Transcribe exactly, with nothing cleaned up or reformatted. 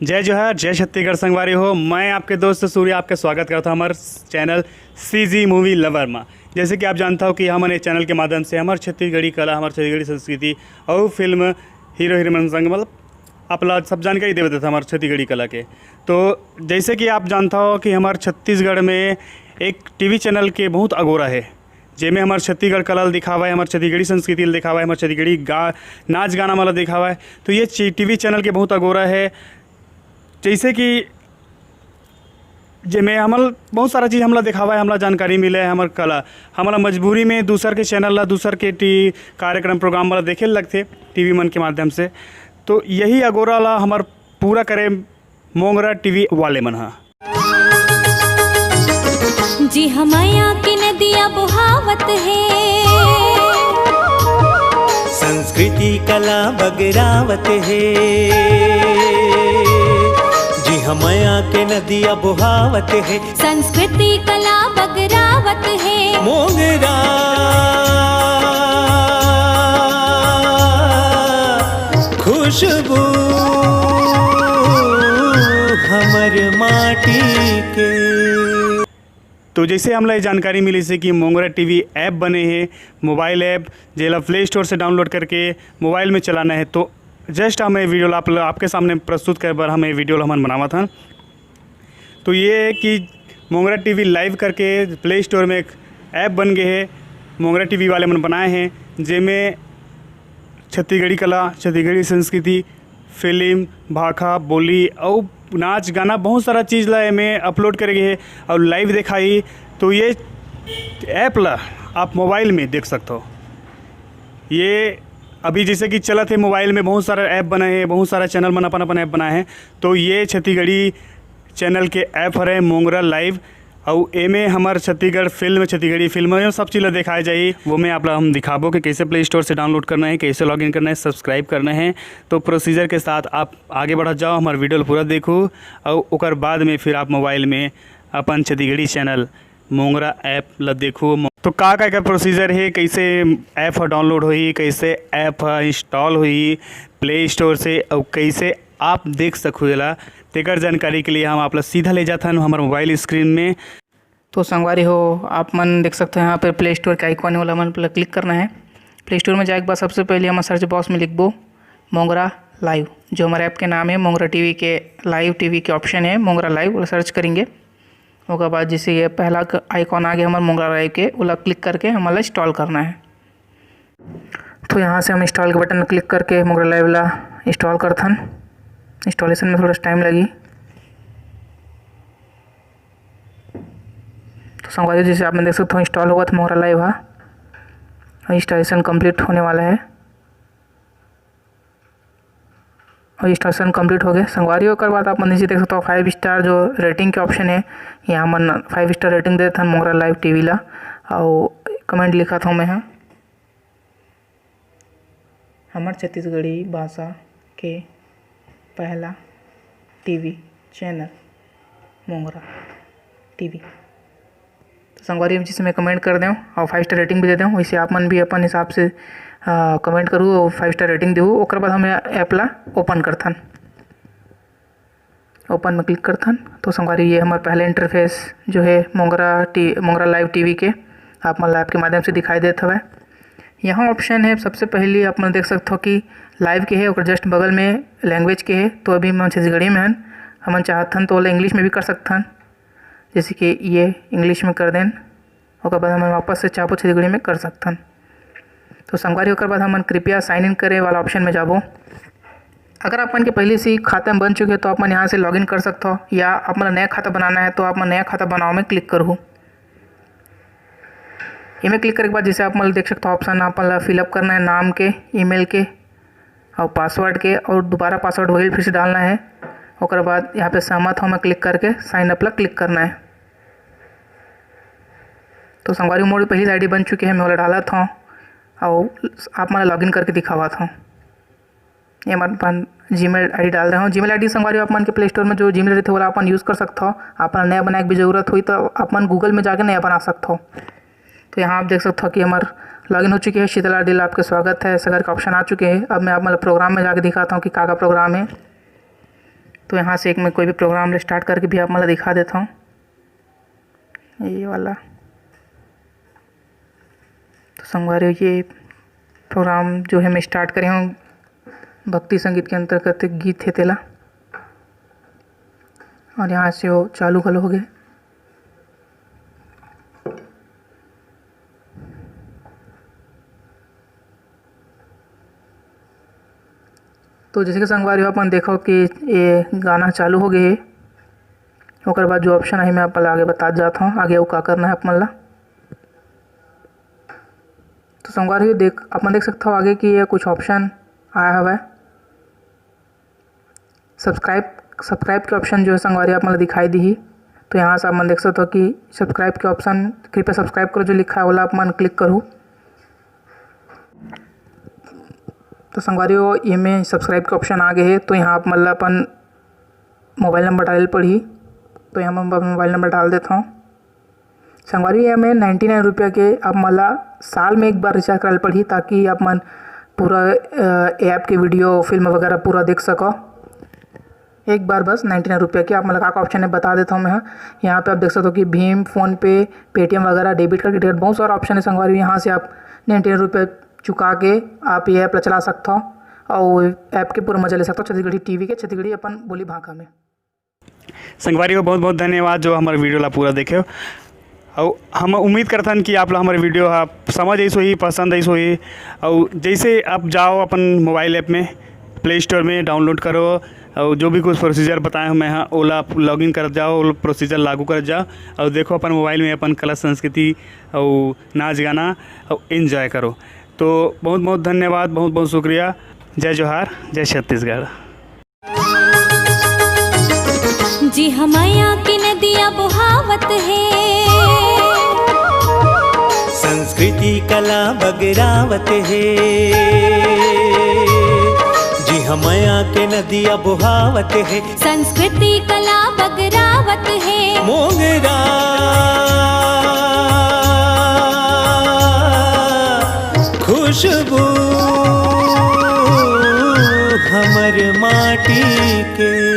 जय जोहार, जय छत्तीसगढ़ संगवारी हो। मैं आपके दोस्त सूर्य आपके स्वागत करता हूँ हमारे चैनल सीजी मूवी लवर में। जैसे कि आप जानता हो कि हमन ये चैनल के माध्यम से हमारे छत्तीसगढ़ी कला, हमारे छत्तीसगढ़ी संस्कृति और फिल्म, हीरो हीरोइन संग मतलब आप ला सब जानकारी देवे देता हमारे छत्तीसगढ़ी कला के। तो जैसे कि आप जानता हो कि हमारे छत्तीसगढ़ में एक टीवी चैनल के बहुत अगोरा है, जेमे हमारे छत्तीसगढ़ कला ल दिखावा है, हमारे छत्तीसगढ़ी संस्कृति ल दिखावा है, हमारे छत्तीसगढ़ी गा नाच गाना वाला दिखावा है। तो ये टीवी चैनल के बहुत अगोरा है। जैसे कि जेमे हमल बहुत सारा चीज़ हमला दिखावा है, हमला जानकारी मिले है, हमर कला हमला मजबूरी में दूसर के चैनल ला, दूसर के टी कार्यक्रम प्रोग्राम वाला देखे लगथे टीवी मन के माध्यम से। तो यही अगोरा ला हमर पूरा करे मोंगरा टीवी वाले मन हा। जी हमया के नदिया बोहावत हे। संस्कृति कला बगरावत हे। जी हमया के नदिया बोहावत हे। संस्कृति कला बगरावत हे। मोंगरा खुशबू हमर माटी के। तो जैसे हमला ये जानकारी मिलिस हे कि मोंगरा टीवी ऐप बने हे, मोबाइल ऐप, जेला प्ले स्टोर से डाउनलोड करके मोबाइल में चलाना है। तो जस्ट हम ये वीडियो ला आप, आपके सामने प्रस्तुत करे बर हम ये वीडियो ला हमन बनावत हन। तो ये है कि मोंगरा टीवी लाइव करके प्ले स्टोर में एक ऐप बन गए है, मोंगरा टीवी वाले मन बनाए हैं, जेमे छत्तीसगढ़ी कला, छत्तीसगढ़ी संस्कृति, फिल्म, भाखा, बोली अउ नाच गाना बहुत सारा चीज़ ला एमे अपलोड करे गए है और लाइव दिखाई। तो ये ऐप ला आप मोबाइल में देख सकते हो। ये अभी जैसे कि चलत है मोबाइल में, बहुत सारा ऐप बनाए हैं, बहुत सारा चैनल मन अपन अपन ऐप बनाए हैं। तो ये छत्तीसगढ़ी चैनल के ऐप हरे मोंगरा लाइव, अउ एमे हमर छत्तीसगढ़ फिल्म, छत्तीसगढ़ी फिल्म, ये सब चीज़ ला दिखाए जाही। वो में आप ला हम दिखाबो कि कैसे प्ले स्टोर से डाउनलोड करना है, कैसे लॉगिन करना है, सब्सक्राइब करना है। तो प्रोसीजर के साथ आप आगे बढ़त जाओ, हमारे वीडियो ला पूरा देखो, और ओकर बाद में फिर आप मोबाइल में अपन छत्तीसगढ़ी चैनल मोंगरा ऐप ला देखो। तो का का एकर प्रोसीजर हे, कैसे ऐप ह डाउनलोड होही, कैसे ऐप ह इंस्टॉल होही प्ले स्टोर से, और कैसे आप देख सकहू एला, तेकर जानकारी के लिए हम आप ला सीधा ले जाथन हमर मोबाइल स्क्रीन में। तो संगवारी हो, आप मन देख सकते हो यहाँ पर प्ले स्टोर के आइकॉन है, ओला मन पर क्लिक करना है। प्ले स्टोर में जाए के बाद सबसे पहले हम सर्च बॉक्स में लिखबो मोंगरा लाइव, जो हमारे ऐप के नाम है मोंगरा टीवी के, लाइव टीवी के ऑप्शन है मोंगरा लाइव, ओला सर्च करेंगे। ओकर बाद जैसे ये पहला आइकॉन आ गया हमारे मोंगरा लाइव के, ओला क्लिक करके हमन ला इंस्टॉल करना है। तो यहाँ से हम इंस्टॉल के बटन क्लिक करके मोंगरा लाइव ला इंस्टॉल करथन। इंस्टॉलेशन में थोड़ा टाइम लगी। तो संगवारी, जैसे आप मन देख सकते हो, इंस्टॉल होवत मोंगरा लाइव हा, इंस्टॉलेशन कंप्लीट होने वाला है। और इंस्टॉलेशन कंप्लीट हो गए संगवारी। ओकर बाद आप मन नीचे देख सकते हो, फाइव स्टार जो रेटिंग के ऑप्शन है, यहाँ मन फाइव स्टार रेटिंग देथन मोंगरा लाइव टीवी ला। और कमेंट लिखत हूँ मैं, हाँ, हमर छत्तीसगढ़ी भाषा के पहला टीवी चैनल मोंगरा टीवी। तो संगवारी, हम जैसे मैं कमेंट कर दें और फाइव स्टार रेटिंग भी दे दें, वैसे आप मन भी अपन हिसाब से कमेंट करू और फाइव स्टार रेटिंग देहू। ओकर बाद हम ऐप ला ओपन करथन। ओपन में क्लिक करथन। तो संगवारी, ये हमार पहले इंटरफेस जो है मोंगरा टी मोंगरा लाइव टीवी के, आप मन ला ऐप के माध्यम से दिखाई देत हवय। यहाँ ऑप्शन है, सबसे पहली आप मन देख सकते हो कि लाइव के है, ओकर जस्ट बगल में लैंग्वेज के है। तो अभी हम छत्तीसगढ़ी में हन, हमन चाहथन तो ओला इंग्लिश में भी कर सकथन, जैसे कि ये इंग्लिश में कर देन। ओकर बाद हमन वापस से चाहबो छत्तीसगढ़ी में कर सकथन। तो संगवारी, ओकर बाद हमन कृपया साइन इन करे वाला ऑप्शन में जाबो। अगर आप मन के पहले से ही खाता बन चुके हो तो आप मन यहाँ से लॉगिन कर सकते हो, या आप मन नया खाता बनाना है तो आप मन नया खाता बनाओ में क्लिक करहू। एमे क्लिक करे के बाद जैसे आप मन देख सकते हो, ऑप्शन आप मन ला फिलअप करना है नाम के, ईमेल के और पासवर्ड के, और दोबारा पासवर्ड वही फिर से डालना है। ओकर बाद यहाँ पे सहमत हो में क्लिक करके साइन अप ला क्लिक करना है। तो संगवारी, मोर पहली से आईडी बन चुके है, मैं ओला डालत हूँ और आप मन लॉगिन करके दिखावत हूँ। ये मैं अपन जीमेल आईडी डाल रहे हूँ। जीमेल आईडी संगवारी, आप मन के प्ले स्टोर में जो जीमेल रहते, ओला अपन यूज़ कर सकते हो। आप मन नया बनाए के भी जरूरत हुई तो आप मन गूगल में जाके नया बना सकते हो। तो यहाँ आप देख सकते हो कि हमार लॉगिन हो चुके हैं। शीतल आरडील, आपके स्वागत है, सगर का ऑप्शन आ चुके हैं। अब मैं आप मतलब प्रोग्राम में जाके दिखाता हूँ कि का का प्रोग्राम है। तो यहाँ से एक मैं कोई भी program ले start करके भी आप मन ला दिखा देता हूँ, ये वाला। तो संगवारी हो, ये program जो है मैं start करे हूँ, भक्ति संगीत के अंतर्गत एक गीत है तेला, और यहाँ से वो चालू घलो हो गए। तो जैसे कि संगवारी हो, अपन देखो कि ये गाना चालू हो गए है। ओकर बाद जो option है, मैं आप ला आगे बता जाता हूँ, आगे वो का करना है आप मन ला। तो संगवारी हो, देख, अपन देख सकते हो आगे कि ये कुछ option आया हुआ है। Subscribe, subscribe के option जो है संगवारी आप मन ला दिखाई दी ही। तो यहाँ से आप मन देख सकते हो कि subscribe के option, कृपया subscribe करो जो लिखा है, ओला आप मन click करो। तो संगवारी हो, ये में subscribe के option आ गए है। तो यहाँ आप मन ला अपन mobile number डाले पड़ही। तो यहाँ मैं अपन mobile number डाल देता हूँ। संगवारी, ये में नाइन्टी नाइन रुपया के आप मन ला साल में एक बार recharge कराए पड़ही, ताकि आप मन पूरा, अ, app के video, film वगैरह पूरा देख सको। एक बार बस नाइन्टी नाइन रुपया के आप मन ला का, का option है, बता देता हूँ मैं। यहाँ पे आप देख सकते हो कि भीम, PhonePe, Paytm वगैरह, debit card, credit card, बहुत सारा option है संगवारी। यहाँ से आप नाइन्टी नाइन रुपया चुका के आप ये app ला चला सकते हो और app के पूरा मजा ले सकते हो छत्तीसगढ़ी TV के, छत्तीसगढ़ी अपन बोली भाखा में। संगवारी हो, बहुत बहुत धन्यवाद जो हमर video ला पूरा देखे हो। अउ हम उम्मीद करथन कि आप ला हमर video हा समझ आइस होही, पसंद आइस होही। अउ जैसे आप जाओ अपन mobile app में, Play Store में download करो, अउ जो भी कुछ procedure बताए हो मैं हा, ओला login करत जाओ, ओला procedure लागू करत जाओ, अउ देखो अपन mobile में अपन कला संस्कृति अउ नाच गाना अउ enjoy करो। तो बहुत बहुत धन्यवाद, बहुत बहुत शुक्रिया। जय जोहार, जय छत्तीसगढ़। जी हमया के नदिया बोहावत हे। संस्कृति कला बगरावत हे। जी हमया के नदिया बोहावत हे। संस्कृति कला बगरावत हे। मोंगरा खुशबू हमर माटी के।